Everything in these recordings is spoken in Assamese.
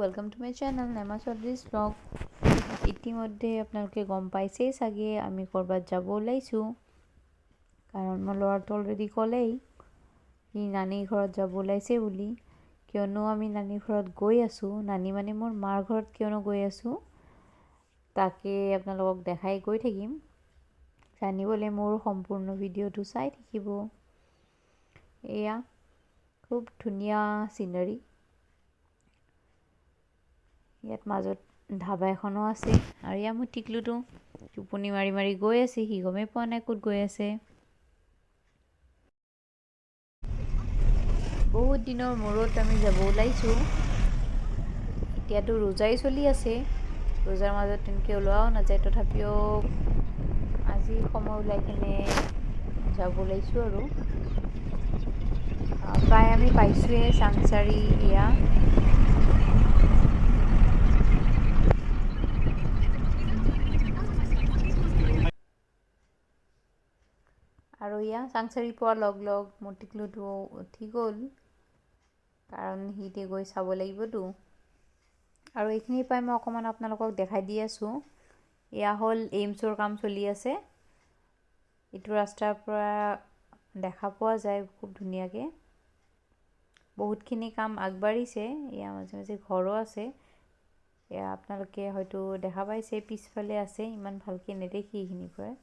Welcome to my channel Naima Choudhury's vlog. ইতিমধ্যে আপোনালোকে গম পাইছেই চাগে, আমি ক'ৰবাত যাব ওলাইছোঁ। কাৰণ মোৰ ল'ৰাটো অলৰেডি ক'লেই সি নানীৰ ঘৰত যাব ওলাইছে বুলি। কিয়নো আমি নানীৰ ঘৰত গৈ আছোঁ, নানী মানে মোৰ মাৰ ঘৰত কিয়নো গৈ আছোঁ, তাকে আপোনালোকক দেখাই গৈ থাকিম। জানিবলৈ মোৰ সম্পূৰ্ণ ভিডিঅ'টো চাই থাকিব। এয়া খুব ধুনীয়া চিনাৰী। ইয়াত মাজত ধাবা এখনো আছে। আৰু ইয়াৰ মোৰ টিকলুটো টোপনি মাৰি মাৰি গৈ আছে, সি গমেই পোৱা নাই ক'ত গৈ আছে। বহুত দিনৰ মূৰত আমি যাব ওলাইছোঁ। এতিয়াতো ৰোজাই চলি আছে, ৰোজাৰ মাজত তেনেকৈ ওলোৱাও নাযায়। তথাপিও আজি সময় ওলাই কিনে যাব ওলাইছোঁ। আৰু প্ৰায় আমি পাইছোঁৱে চাংচাৰি। এয়া আৰু এয়া চাংচাৰি পোৱাৰ লগ লগ মোৰ টিকলুটো উঠি গ'ল, কাৰণ সি এতিয়া গৈ চাব লাগিবতো। আৰু এইখিনি পাই মই অকণমান আপোনালোকক দেখাই দি আছোঁ। এয়া হ'ল এইমছৰ কাম চলি আছে। এইটো ৰাস্তাৰ পৰা দেখা পোৱা যায় খুব ধুনীয়াকৈ। বহুতখিনি কাম আগবাঢ়িছে। এয়া মাজে মাজে ঘৰো আছে। এয়া আপোনালোকে হয়তো দেখা পাইছে, পিছফালে আছে, ইমান ভালকৈ নেদেখি এইখিনিৰ পৰা।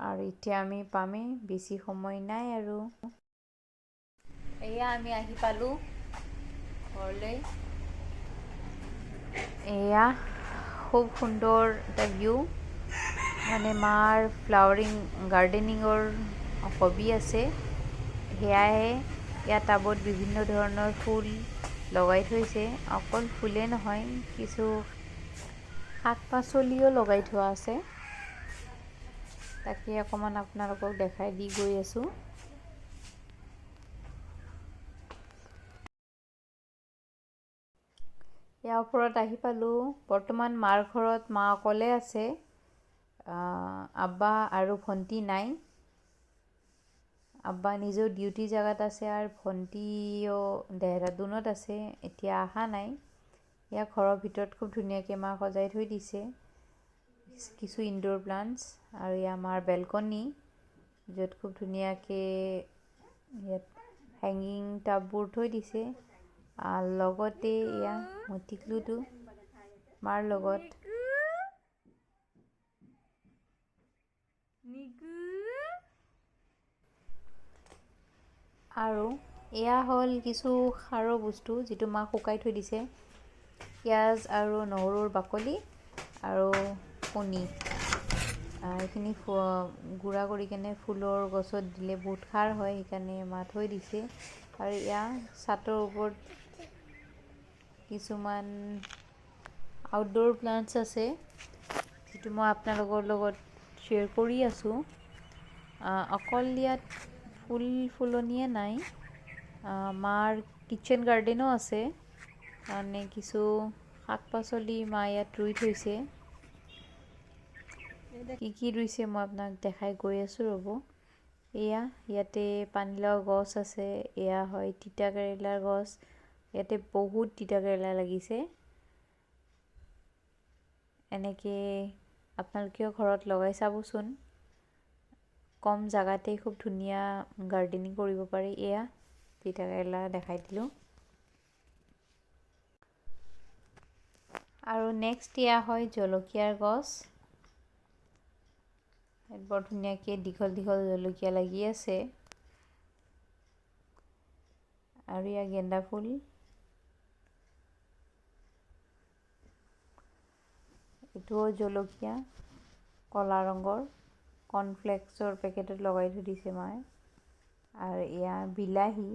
আৰু এতিয়া আমি পামেই, বেছি সময় নাই। আৰু এয়া আমি আহি পালোঁ ঘৰলৈ। এয়া খুব সুন্দৰ এটা ভিউ। মানে মাৰ ফ্লাৱাৰিং গাৰ্ডেনিঙৰ হবি আছে, সেয়াহে ইয়াত টাবত বিভিন্ন ধৰণৰ ফুল লগাই থৈছে। অকল ফুলেই নহয়, কিছু শাক পাচলিও লগাই থোৱা আছে। তাকে অকণমান আপোনালোকক দেখাই দি গৈ আছোঁ। ইয়াৰ ওপৰত আহি পালোঁ। বৰ্তমান মাৰ ঘৰত মা অকলে আছে, আব্বা আৰু ভণ্টি নাই। আব্বা নিজৰ ডিউটি জেগাত আছে আৰু ভণ্টিও দেহৰাদুনত আছে, এতিয়া অহা নাই। ইয়াৰ ঘৰৰ ভিতৰত খুব ধুনীয়াকৈ মা সজাই থৈ দিছে কিছু ইনড'ৰ প্লাণ্টছ। আৰু ইয়াৰ মাৰ বেলকনি, য'ত খুব ধুনীয়াকৈ ইয়াত হেঙিং টাববোৰ থৈ দিছে। আৰু লগতে এয়া মোৰ টিকলুটো মাৰ লগত। আৰু এয়া হ'ল কিছু সাৰৰ বস্তু, যিটো মাক শুকাই থৈ দিছে। পিঁয়াজ আৰু নহৰুৰ বাকলি আৰু কণী, এইখিনি গুড়া কৰি কেনে ফুলৰ গছত দিলে বহুত সাৰ হয়, সেইকাৰণে মা থৈ দিছে। আৰু এয়া ছাটৰ ওপৰত কিছুমান আউটড'ৰ প্লাণ্টছ আছে, যিটো মই আপোনালোকৰ লগত শ্বেয়াৰ কৰি আছোঁ। অকল ইয়াত ফুল ফুলনিয়ে নাই, মাৰ কিটচেন গাৰ্ডেনো আছে। মানে কিছু শাক পাচলি মা ইয়াত ৰুই থৈছে। কি কি ৰুইছে মই আপোনাক দেখাই গৈ আছোঁ, ৰ'ব। এয়া ইয়াতে পানীলাও গছ আছে। এয়া হয় তিতা কেৰেলাৰ গছ। ইয়াতে বহুত তিতা কেৰেলা লাগিছে। এনেকৈ আপোনালোকেও ঘৰত লগাই চাবচোন, কম জেগাতেই খুব ধুনীয়া গাৰ্ডেনিং কৰিব পাৰি। এয়া তিতা কেৰেলা দেখাই দিলোঁ। আৰু নেক্সট এয়া হয় জলকীয়াৰ গছ। ইয়াত বৰ ধুনীয়াকৈ দীঘল দীঘল জলকীয়া লাগি আছে। আৰু ইয়াৰ গেন্দা ফুল। এইটোও জলকীয়া, কলা ৰঙৰ, কৰ্ণফ্লেক্সৰ পেকেটত লগাই থৈ দিছে মায়ে। আৰু এয়া বিলাহী,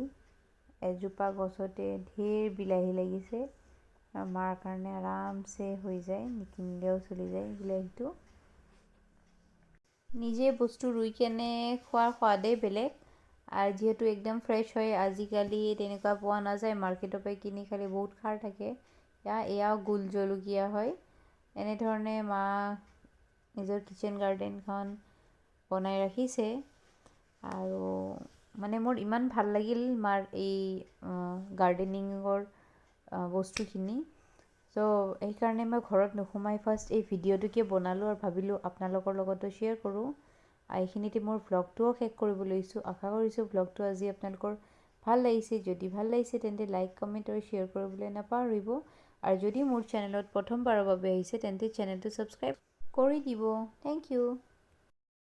এজোপা গছতে ঢেৰ বিলাহী লাগিছে। আৰু মাৰ কাৰণে আৰামছে হৈ যায়, নিকিনিলেও চলি যায় বিলাহীটো। নিজে বস্তু ৰুই কেনে খোৱাৰ সোৱাদেই বেলেগ। আৰু যিহেতু একদম ফ্ৰেছ হয়, আজিকালি তেনেকুৱা পোৱা নাযায়। মাৰ্কেটৰ পৰা কিনি খালে বহুত সাৰ থাকে। এয়াও গোল জলকীয়া হয়। এনেধৰণে মা নিজৰ কিটচেন গাৰ্ডেনখন বনাই ৰাখিছে। আৰু মানে মোৰ ইমান ভাল লাগিল মাৰ এই গাৰ্ডেনিঙৰ বস্তুখিনি। চ' সেইকাৰণে মই ঘৰত নোসোমাই ফাৰ্ষ্ট এই ভিডিঅ'টোকে বনালোঁ আৰু ভাবিলোঁ আপোনালোকৰ লগতো শ্বেয়াৰ কৰোঁ। এইখিনিতে মোৰ ভ্লগটোও শেষ কৰিব লৈছোঁ। আশা কৰিছোঁ ভ্লগটো আজি আপোনালোকৰ ভাল লাগিছে। যদি ভাল লাগিছে, তেন্তে লাইক, কমেণ্ট আৰু শ্বেয়াৰ কৰিবলৈ নাপাহৰিব। আৰু যদি মোৰ চেনেলত প্ৰথমবাৰৰ বাবে আহিছে, তেন্তে চেনেলটো ছাবস্ক্ৰাইব কৰি দিব। Thank U.